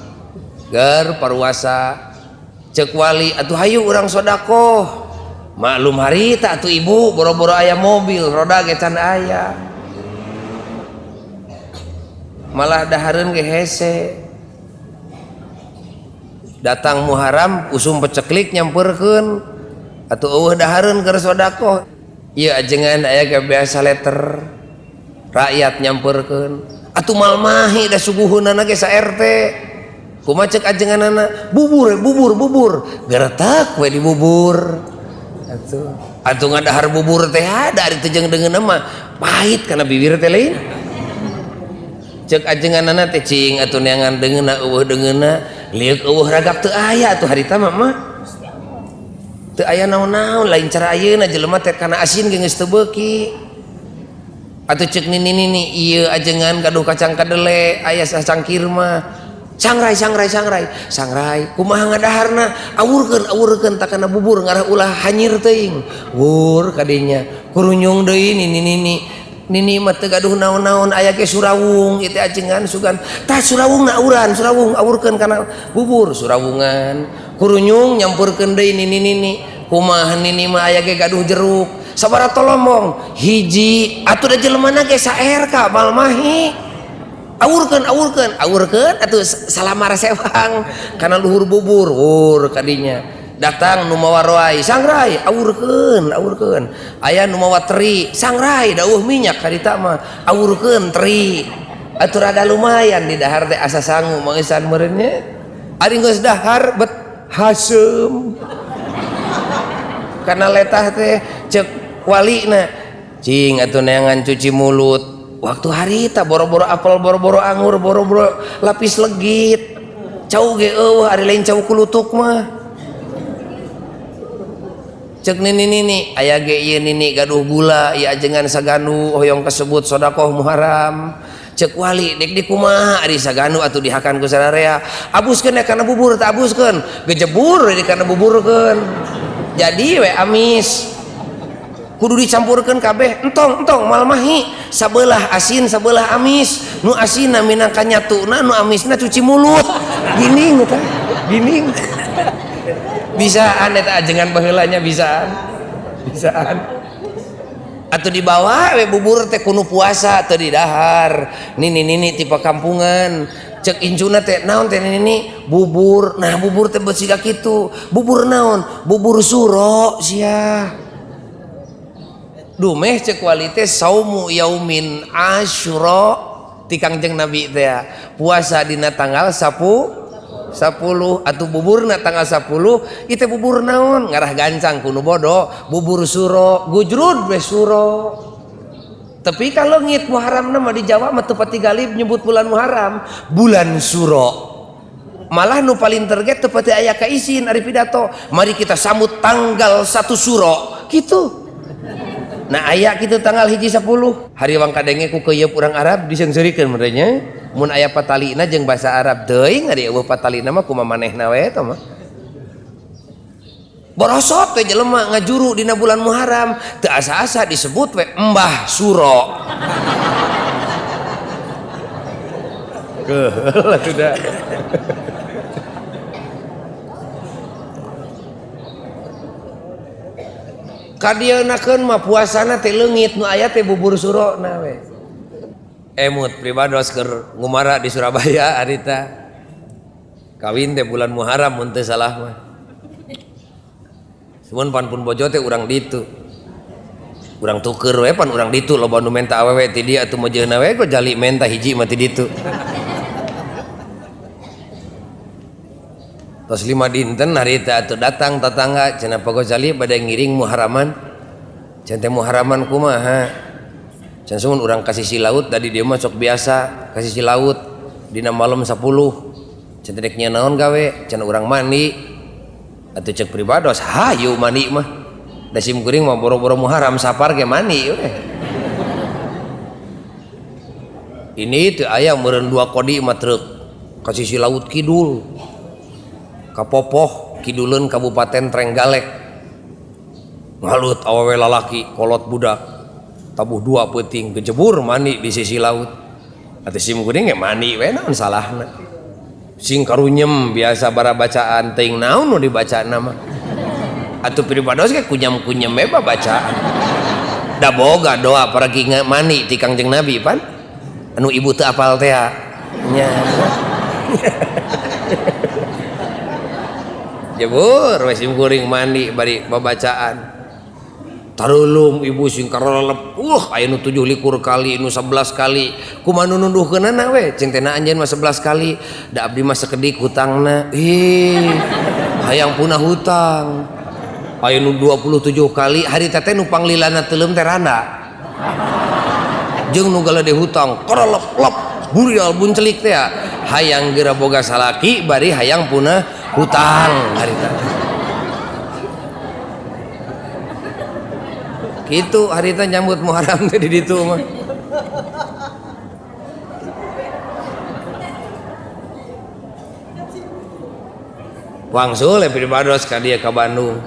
Ger paruasa. Cek wali atuh hayu urang sodakoh. Maklum harita atuh ibu boro-boro aya mobil, roda ge can aya. Malah dahareun ge hese. Datang Muharram usum peceklik nyamperkeun atuh eueuh dahareun keur sodakoh. Ieu ajengan aya ge biasa letter rakyat nyamperkeun. Atuh malmahi da suguheunana ge sa RT. Kumaha cek ajenganana? Bubur bubur bubur. Geretak we di bubur. Atuh atuh ngadahar bubur teh ada ari teu jeung deungeunna mah pahit kana bibir teh lain. Cek ajenganana teh cing atuh neangan deungeunna eueuh deungeunna lieuk eueuh ragak teu aya atuh harita mah mah. Teu aya naon-naon lain cara ayeuna jelema teh kana asin ge geus teu beuki. Atuh cek nini-nini ieu ajengan gaduh kacang kadele aya sacangkir mah. Sangrai sangrai sangrai sangrai kumaha ngadaharna awurkeun awurkeun takana bubur ngarah ulah hanyir teuing. Wur kadinya kurunyung deui nini-nini. Nini mah teu gaduh naon-naon aya ge surawung ieu teh ajengan sugan tah surawungna auran surawung awurkeun kana bubur surawungan kurunyung nyampurkeun deui nini-nini kumaha nini mah aya ge gaduh jeruk sabaraha tolomong hiji atuh da jelemana ge saer ka malmahi awurkeun awurkeun awurkeun atuh salamar sewang kana luhur bubur wur kadinya datang nu mawa roai sangrai awurkeun awurkeun aya nu mawa teri sangrai dauh minyak harita mah awurkeun teri atuh rada lumayan di dahar teh asa sangu mangeusan meureun nya ari geus dahar bet haseum kana letah teh cek walina cing atuh neangan cuci mulut waktu harita boro-boro apel boro-boro anggur boro-boro lapis legit cau ge eueuh ari lain cau kulutuk mah cek nini-nini aya ge ieu nini gaduh gula ieu ajengan saganu hoyong kasebut sodakoh Muharram cek wali dek di kumaha ari saganu atuh dihakan ku sararea abuskeun kana bubur teh abuskeun gejebur di kana buburkeun jadi we amis kudu dicampurkeun kabeh entong entong malmahi sabelah asin sabelah amis nu asinna minangka nyatuna nu amisna cuci mulut gining tah gining bisaan eta ajengan baheulanya bisaan bisaan atuh dibawa we bubur teh kudu puasa teu didahar nini-nini tipe kampungan cek incuna teh naon teh nini bubur nah bubur teh beusiga kitu bubur naon bubur suro sia dumeh cek wali teh saumu yaumin asyura ti Kangjeng Nabi teh puasa dina tanggal 10 atau buburna tanggal 10 itu bubur naon ngarah gancang kuno bodoh bubur suro gujrud we suro tapi kalau ngit Muharram nama di Jawa mah teu pati galib nyebut bulan Muharram bulan suro malah nu paling terget teu pati aya kaisin ari pidato mari kita sambut tanggal 1 suro gitu. Nah aya kitu tanggal 1 10 hari wang kadenge ku keuyeup urang Arab diseungseurikeun merenya mun aya patalina jeung bahasa Arab teuing ari eueuh patalina mah kumaha manehna we eta mah borosot we jelema ngajuru dina bulan Muharram teu asa-asa disebut we Mbah Suro keheul atuh da. Kadieunakeun mah puasana teh leungit nu aya teh bubur surona we. Emut pribados keur ngumara di Surabaya harita. Kawin teh bulan Muharram mun teu salah mah. Sumun pan pun bojo teh urang ditu. Urang tuker we pan urang ditu loba nu menta awewe ti dieu atuh mojeuna we kok jali menta hiji mah ti ditu. Tos 5 dinten harita atuh datang tatangga cenah Pak Gozali bade ngiring Muharraman. Cenah teh Muharraman kumaha? Cenah sumun urang ka sisi laut da di dieu mah sok biasa ka sisi laut dina malam 10. Cenah dek nya naon gawe? Cenah urang mandi. Atuh cek pribados hayu mandi mah. Da sim kuring mah boro-boro Muharram sapar ge mandi we. Ini teu aya meureun 2 kodi mah truk. Ka sisi laut kidul. Ka Popoh kiduleun Kabupaten Trenggalek. Ngalut awewe lalaki kolot budak. Tabuh dua peuting kejebur mandi di sisi laut. Atuh sim kuring ge mandi we naon salahna. Sing karunyem biasa bara bacaan teuing naon nu dibacana mah. Atuh pribados ge kunyam-kunyem we babacaan. Da boga doa paragi mandi ti Kangjeng Nabi pan. Anu ibu teu apal teh nya. Jebur we sim kuring mandi bari babacaan. Tarulum ibu sing karolep, aya nu 27 kali, nu 11 kali. Kumaha nu nunduhkeunana we? Cing teh anjeun mah 11 kali, da abdi mah sakedik hutangna. Ih, hayang punah hutang. Aya nu 27 kali, harita teh nu panglilana teuleum teh randa. Jeung nu galede hutang, karolep lep, burial buncelik teh. Hayang geura boga salaki bari hayang punah hutang harita. Gitu harita nyambut Muharram teh di ditu mah. Wangsul ya pribados ka dieu ka Bandung.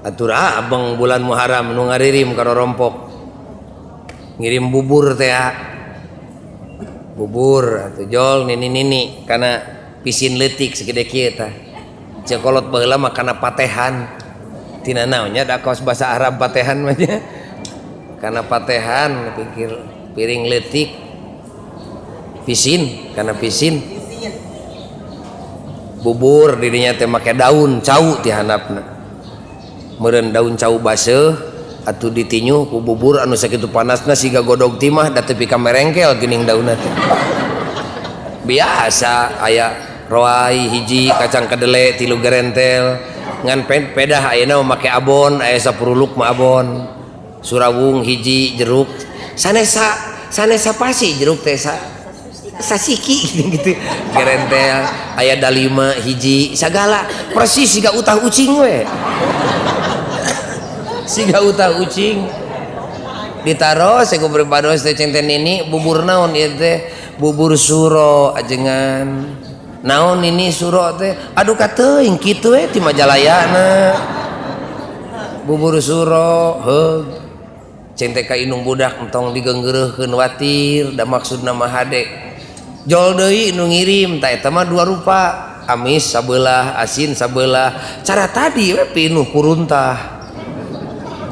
Atur abang bulan Muharram nu ngaririm ka rorompok. Ngirim bubur teh. Bubur atuh jol nini-nini kana pisin leutik segede kieu tah. Ceuk kolot baheula mah kana patehan. Tina naonnya da kaos bahasa Arab patehan mah nya. Kana patehan pikir piring leutik pisin kana pisin bubur dirinya teh make daun cau ti handapna. Meureun daun cau baseuh atuh ditinyu ku bubur anu sakitu panasna siga godog timah da tepi ka merengkel geuning daunna teh. Biasa aya roai hiji kacang kedele 3 gerentel ngan pedah ayeuna mah make abon aya sapuruluk mah abon surawung hiji jeruk sanesa sanesa pasi jeruk teh sasiki gitu gerentel aya dalima hiji sagala persis siga utah ucing we siga utah ucing ditaros ku pribados teh centen nini bubur naon ieu teh bubur suro ajengan naon ini suro teh aduh kateuing kitu we ti Majalayana bubur suro heug ceng teh ka indung budak entong digeunggeureuhkeun watir da maksudna mah hade jol deui nu ngirim ta eta mah dua rupa amis sabelah asin sabelah cara tadi we pinuh kuruntah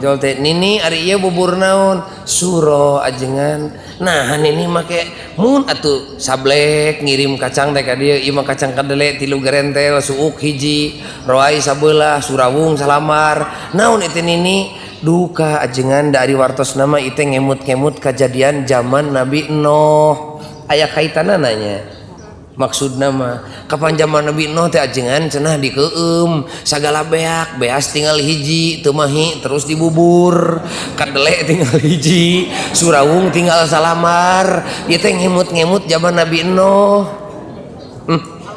jol teh nini ari ieu bubur naon suro ajengan nah nini make mun atuh sablek ngirim kacang teh ka dieu ieu mah kacang kadele 3 gerentel suuk hiji roai sabelah surawung salamar naon itu nini duka ajengan dari wartos nama itu ngemut-ngemut kejadian zaman Nabi Nuh aya kaitanana nya maksudna mah kapan zaman Nabi Nuh teh ajengan cenah dikeueum sagala beak beas tinggal hiji teu mahi terus dibubur kadele tinggal hiji surawung tinggal salamar ieu teh ngemut-ngemut zaman Nabi Nuh.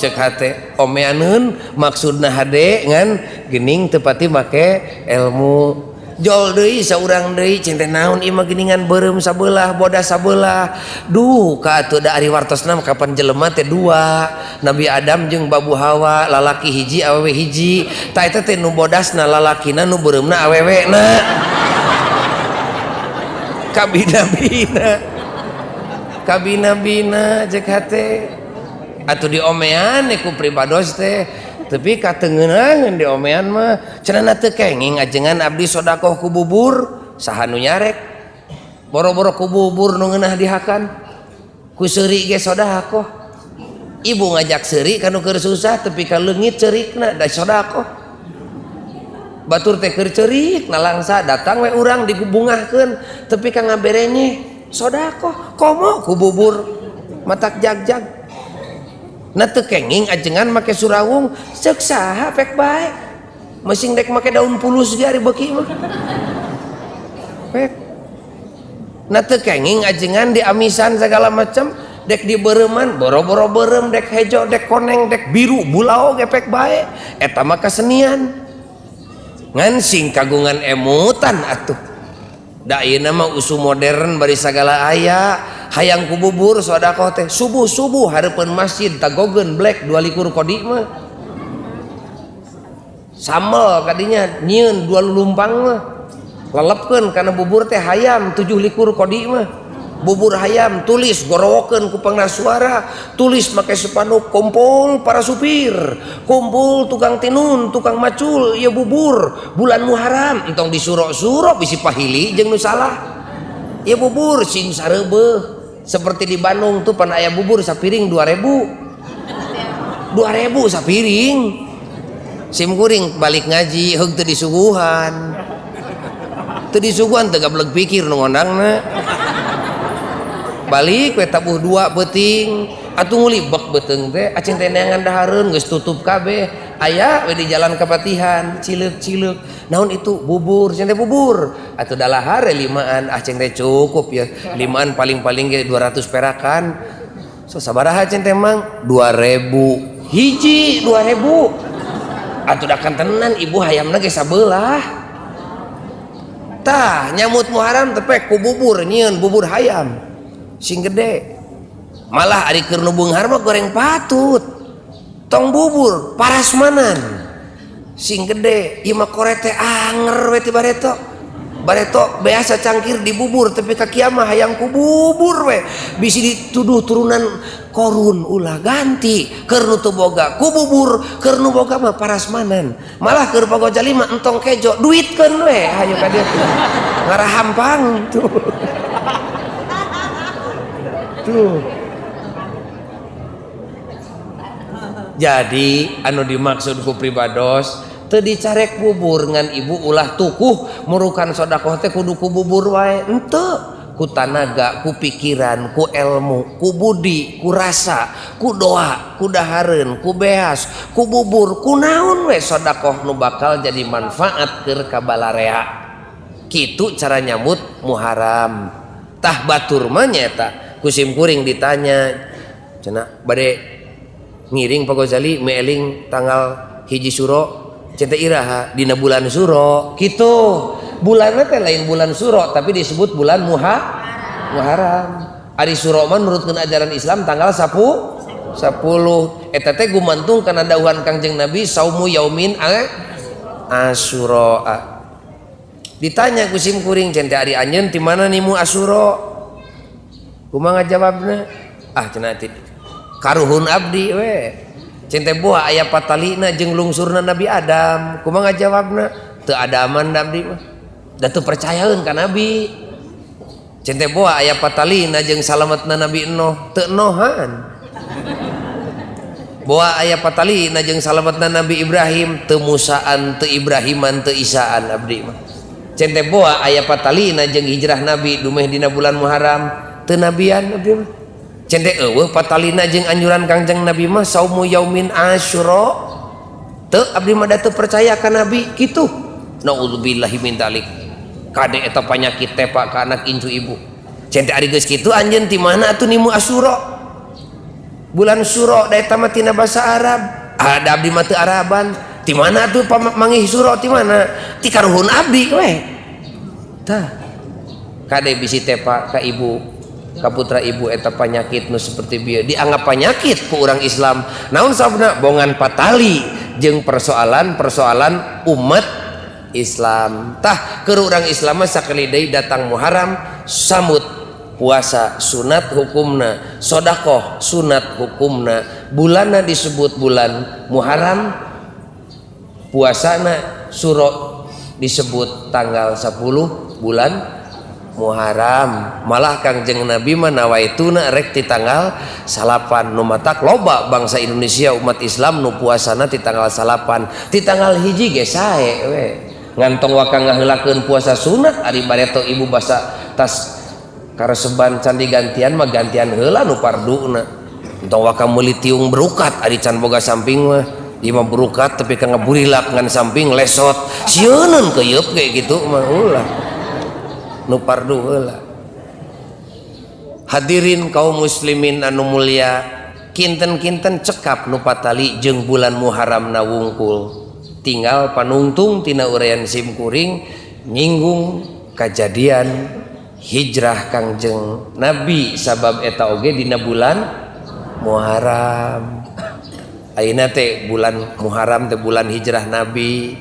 Cek hate omeaneun maksudna hade ngan geuning teu pati make ilmu jol deui saurang deui cing teh naon ieu mah geuningan beureum sabelah bodas sabelah duh ka atuh da ari wartosna kapan jelema teh dua Nabi Adam jeung Babu Hawa lalaki hiji awewe hiji ta eta teh nu bodasna lalakina nu beureumna awewena kabina-bina kabina-bina cek hate atuh diomean ku pribados teh tapi katengeunangeun diomean mah cenah teu kenging ajengan abdi sodakoh ku bubur saha nu nyarek boro-boro ku bubur nu ngeunah dihakan ku seuri ge sodakoh ibu ngajak seuri ka nu keur susah tepi ka leungit ceurikna da sodakoh batur teh keur ceurik nalangsa datang we urang digubungahkeun tepi ka ngaberenye sodakoh komo ku bubur matak jag-jag na teu kenging ajengan make surawung ceuk saha pek bae mesing dek make daun pulus ge ari beuki mah pek na teu kenging ajengan diamisan segala macam dek dibereuman boro-boro beureum dek hejo dek koneng dek biru bulao ge pek bae eta mah kasenian ngan sing kagungan emutan atuh da ayeuna mah usum modern bari sagala aya Hayang ku bubur sedekah teh subuh-subuh hareupeun masjid tagogeun black 22 kodi mah. Sambel kadinya nyieun 2 lulumpang mah. Lelepkeun kana bubur teh hayam 7 kodi mah. Bubur hayam tulis gorowokeun ku pengeras suara, tulis make spanduk kumpul para supir, kumpul tukang tinun, tukang macul, ieu bubur bulan Muharram entong disuro-suro bisi pahili jeung nu salah. Ieu bubur sing sareubeuh. Seperti di Bandung tuh pan aya bubur sapiring 2000. 2000 sapiring. Sim kuring balik ngaji heug teu disuguhan. Teu disuguhan teu gableg pikir nu ngondangna. Balik we tabuh 2 beuting atuh ngulibek beuteung teh acing teh neangan dahareun geus tutup kabeh aya we di jalan Kapatihan cileuk-cileuk naon itu bubur cing teh bubur atuh dalahar 5an ah cing teh cukup ya 5an paling-paling ge 200 perakan so sabaraha cing teh mang 2000 hiji 2000 atuh da kantenan ibu hayamna ge sabelah tah nyamut Muharram tepek ku bubur nyieun bubur hayam sing gede malah ari keur nu beunghar mah goreng patut tong bubur parasmanan sing gede ieu mah korete anger we ti bareto bareto biasa cangkir dibubur tapi ka kiamah hayang ku bubur we bisi dituduh turunan korun ulah ganti keur nu teu boga ku bubur keur nu boga mah parasmanan malah keur pagoja lima entong kejo duitkeun we hayu ka dieu ngarahampang tuh. Tuh. Jadi anu dimaksud ku pribados teu dicarek bubur ngan ibu ulah tukuh murukan sedekah teh kudu ku bubur wae henteu ku tanaga ku pikiran ku ilmu ku budi ku rasa ku doa ku dahareun ku beas ku bubur ku naon we sedekah nu bakal jadi manfaat keur kabalarea kitu cara nyambut Muharram tah batur mah nyaeta kusim kuring ditanya cenah bade ngiring Pak Gozali meeling tanggal 1 Suro cinta iraha dina bulan Suro kitu bulanna teh lain bulan Suro tapi disebut bulan Muharram ari Suro mah nurutkeun ajaran Islam tanggal 10 eta teh gumantung kana dawuhan Kangjeng Nabi saumu yaumin Asyura ditanya kusim kuring cinta ari anjeun ti mana nimu Asyura kumaha ngajawabna ah cenah karuhun abdi we cinta buah aya patalina jeung lungsurna Nabi Adam kumaha ngajawabna teu adaman abdi mah da teu percayaeun ka Nabi cinta buah aya patalina jeung salametna Nabi Nuh teu nohan buah aya patalina jeung salametna Nabi Ibrahim teu Musaan teu Ibrahiman teu Isaan abdi mah cinta buah aya patalina jeung hijrah Nabi dumeh dina bulan Muharram teu nabian abdi mah cende eueuh patalina jeung anjuran Kangjeng Nabi mah saumu yaumin Asyura teu abdi mah da teu percaya ka Nabi kitu naudzubillahi min dzalik kade eta panyakit teh Pak ka anak incu ibu cende ari geus kitu anjeun ti mana atuh nimu Asyura bulan Suro da eta mah tina basa Arab ada abdi mah teu Araban ti mana atuh mangih Suro ti mana ti karuhun abdi we tah kade bisi teh Pak ka ibu kaputra ibu eta panyakit nu seperti bieu dianggap panyakit ku urang Islam naon sababna bongan patali jeung persoalan-persoalan umat Islam tah keur urang Islam mah sakali deui datang Muharram sambut puasa sunat hukumna sedekah sunat hukumna bulanna disebut bulan Muharram puasana Suro disebut tanggal 10 bulan Muharram malah Kangjeng Nabi mah nawaituna rek ti tanggal 9 nu matak loba bangsa Indonesia umat Islam nu puasana ti tanggal 9 ti tanggal 1 ge sae we ngantong waka ngaheulakeun puasa sunat ari bareto ibu basa tas kareseban can digantian mah gantian heula nu parduna entong waka meuli tiung berukat ari can boga samping mah ieu mah berukat tapi ka ngaburilak ngan samping lesot sieuneun keuyeub ge kitu mah ulah nu pardu heula. Hadirin kaum muslimin anu mulia kinten-kinten cekap nu patali jeung bulan Muharram na wungkul tinggal panungtung tina uraian sim kuring nyinggung kajadian Hijrah Kangjeng Nabi sabab eta oge dina bulan Muharram. Ayeuna teh bulan Muharram teh bulan hijrah Nabi.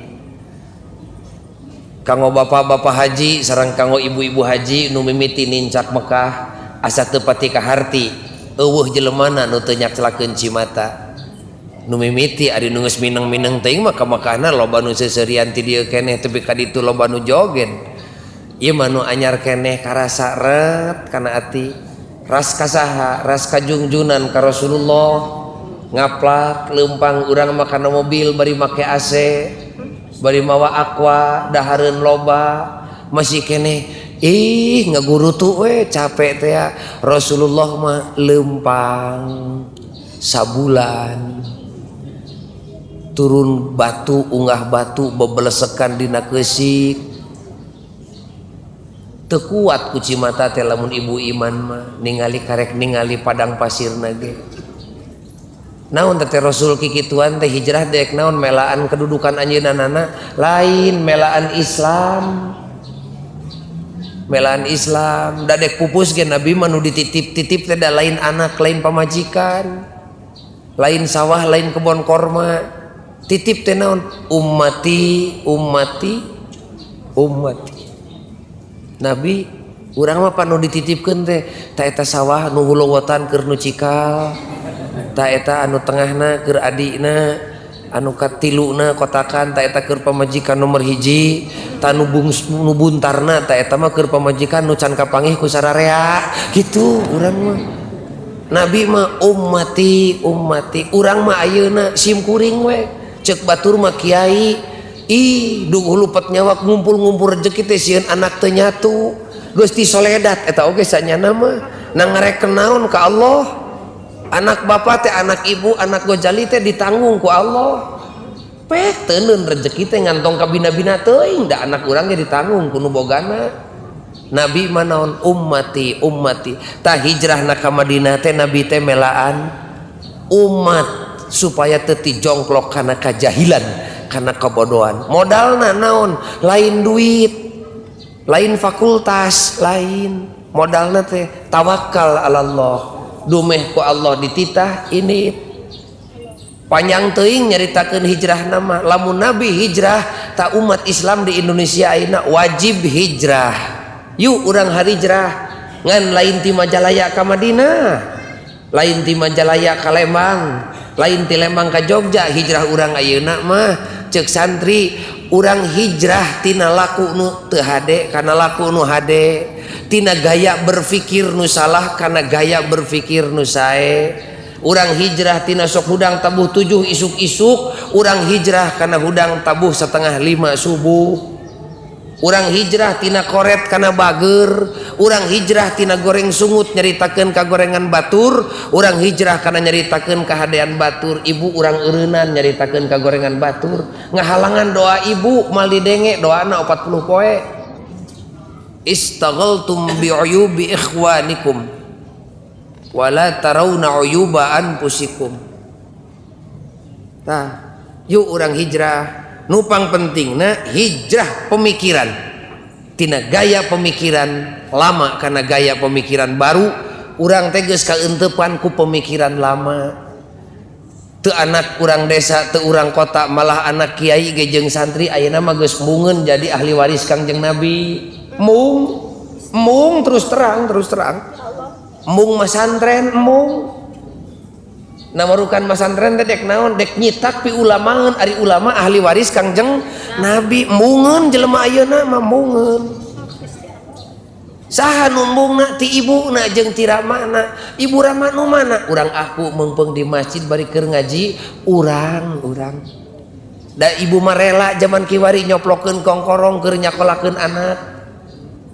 Kanggo bapak-bapak haji sareng kanggo ibu-ibu haji nu mimiti nincak Mekah asa teu pati kaharti, eueuh jelemana nu teu nyakclakeun cimata. Nu mimiti ari nu geus mineng-mineng teuing mah ka Mekahna loba nu seuseurian ti dieu keneh tepi ka ditu loba nu jogen. Ieu mah nu anyar keneh karasa ret kana ati. Ras ka saha? Ras ka junjunan ka Rasulullah. Ngaplak leumpang urang mah kana mobil bari make AC, bari mawa aqua, dahareun loba, masih keneh ih ngagurutu we capek teh ya. Rasulullah mah leumpang sabulan turun batu unggah batu bebelesekan dina keusik, teu kuat ku cimata teh lamun ibu iman mah ningali karek ningali padang pasirna ge. Naon teh Rasul kikituan teh hijrah dek naon melaan kedudukan anjeunna lain melaan Islam. Melaan Islam dadek pupus ge Nabi mah nu dititip-titip teh da lain anak, lain pamajikan, lain sawah, lain kebon korma. Titip teh naon? Ummati, ummati, ummati. Nabi urang mah pan nu dititipkeun teh ta eta sawah nu huluwotan keur nu cikal, ta eta anu tengahna keur adina, anu katiluna kotakan ta eta keur pamajikan nomor hiji, ta nu nu buntarna ta eta mah keur pamajikan nu can kapanggih ku sararea kitu urang mah. Nabi mah ummati, ummati. Urang mah ayeuna sim kuring we ceuk batur mah kiai ih dung lupet nyawa ngumpul-ngumpul rezeki teh sieun anak teu nyatu geus ti soledat eta oge sanyana mah na ngareken naon ka Allah. Anak bapak teh, anak ibu, anak gojali teh ditanggung ku Allah. Peh teuneun rezeki teh ngantong ka bina-bina teuing da anak urang ge ditanggung ku nu bogana. Nabi mah naon? Ummati, ummati. Tah hijrahna ka Madinah teh Nabi teh melaan umat supaya teu tijongklok kana kajahilan, kana kebodohan. Modalna naon? Lain duit, lain fakultas, lain. Modalna teh tawakal 'alallah. Dumeh ku Allah dititah ini panjang teuing nyaritakeun hijrah nama. Lamun Nabi hijrah ta umat Islam di Indonesia ayeuna wajib hijrah. Yuk urang harijrah ngan lain ti Majalaya ka Madinah, lain ti Majalaya ka Lembang, lain ti Lembang ka Jogja. Hijrah urang ayeuna mah ceuk santri urang hijrah tina laku nu teu hade kana laku nu hade, tina gaya berpikir nu salah kana gaya berpikir nu sae. Urang hijrah tina sok hudang tabuh 7 isuk-isuk, urang hijrah kana hudang tabuh 4:30 subuh. Urang hijrah tina koret kana bager, urang hijrah tina goreng sungut nyaritakeun ka gorengan batur, urang hijrah kana nyaritakeun kahadean batur. Ibu urang eureunnan nyaritakeun ka gorengan batur, ngahalangan doa ibu mal didenge doana 40 poe. Istaghaltum bi'uyubi ikhwanikum wala tarawna uyuba anfusikum. Tah, yuk urang hijrah. Nupang pentingna hijrah pemikiran tina gaya pemikiran lama kana gaya pemikiran baru. Urang teh geus kaeuntepan ku pemikiran lama. Teu anak urang desa, teu urang kota, malah anak kiai ge jeung santri ayeuna mah geus mungeun jadi ahli waris Kangjeng Nabi. Mung, mung terus terang, terus terang. Mung masantren, mung. Namarukan masantren teh dek naon, dek nyitak pi ulamaeun, ari ulama ahli waris Kangjeng Nabi. Mungeun jelema ayeuna mah mungeun. Saha numbungna? Ti ibuna jeung ti ramana. Ibu rama nu mana? Urang aku meungpeung di masjid bari keur ngaji, urang urang. Da ibu mah rela jaman kiwari nyoplokeun kongkorong keur nyakolakeun anak.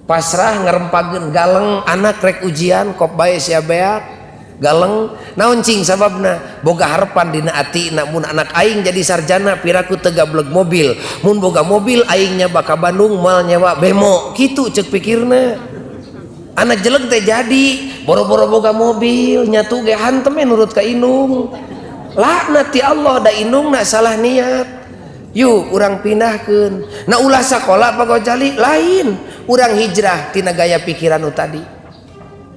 Pasrah ngerempageun galeng anak rek ujian kop bae sia beak. Galeng naon cing sababna? Boga harapan dina ati mun anak aing jadi sarjana piraku teu gableg mobil, mun boga mobil aingnya baka Bandung moal nyewa bemo, kitu ceuk pikirna. Anak jelek teh jadi boro-boro boga mobil nyatu ge hantem nurut ka indung. Laknat ti Allah da indungna salah niat. Yuk urang pindahkeun. Nah ulah sakola Pak Gojali lain, Urang hijrah tina gaya pikiran nu tadi.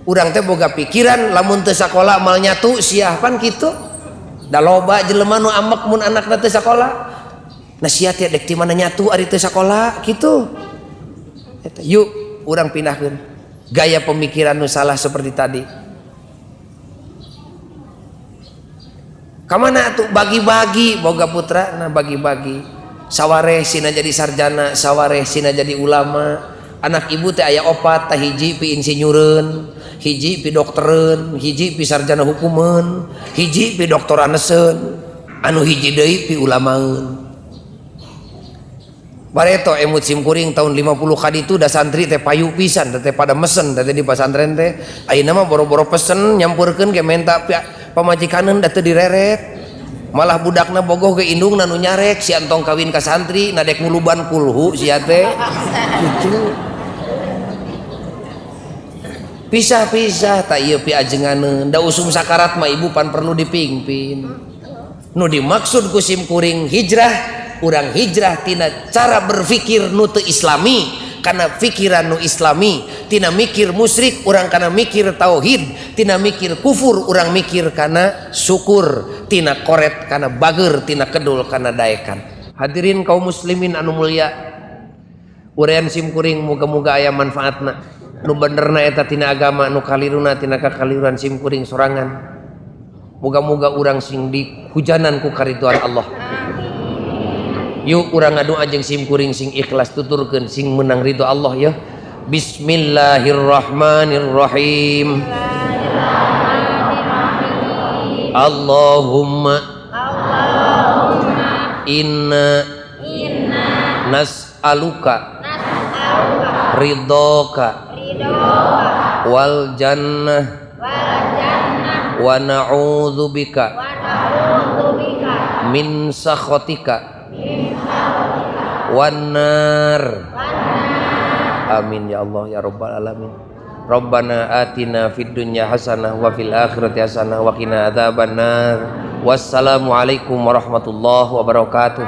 Urang teh boga pikiran lamun teu sakola mal nyatu sia pan kitu. Da loba jelema nu amek mun anakna teu sakola. Nah sia teh dek ti mana nyatu ari teu sakola kitu. Eta yuk urang pindahkeun gaya pemikiran nu salah seperti tadi. Kamana atuh bagi-bagi boga putra nah bagi-bagi. Sawareh sina jadi sarjana, sawareh sina jadi ulama. Anak ibu teh aya opat, tah hiji pi insinyureun, hiji pi doktereun, hiji pi sarjana hukumeun, hiji pi doktoraneseun, anu hiji deui pi ulamaeun. Bareto emut sim kuring tahun 50 kaditu da santri teh payu pisan, teh pada mesen teh di pasantren teh. Ayeuna mah boro-boro pesen nyampurkeun ge menta pamajikaneun da teu direret. Malah budakna bogoh ge indungna nu nyarek si antong kawin ka santri na dek nguluban kulhu sia teh. Gitu. Pisah-pisah tak ieu pi ajenganeun da usum sakarat mah ibu pan perlu dipingpin. Nu dimaksud ku sim kuring hijrah, urang hijrah tina cara berpikir nu teu islami kana pikiran nu islami, tina mikir musyrik urang kana mikir tauhid, tina mikir kufur urang mikir kana syukur, tina koret kana bager, tina kedul kana daekan. Hadirin kaum muslimin anu mulia, uraian sim kuring muga-muga aya manfaatna. Nu benerna eta tina agama, nu kaliruna tina kakaliruan sim kuring sorangan. Muga-muga urang sing dihujanan ku kariduan Allah. Yuk urang ngadoa jeung sim kuring sing ikhlas tuturkeun sing menang ridho Allah ya. Bismillahirrahmanirrahim. Allahumma inna nas'aluka ridhoka wal jannah wa na'udzubika min sakhatika wan nar. Amin ya Allah ya rabbal alamin. Rabbana atina fid dunya hasanah wa fil akhirati hasanah wa qina adzabannar. Wassalamualaikum warahmatullahi wabarakatuh.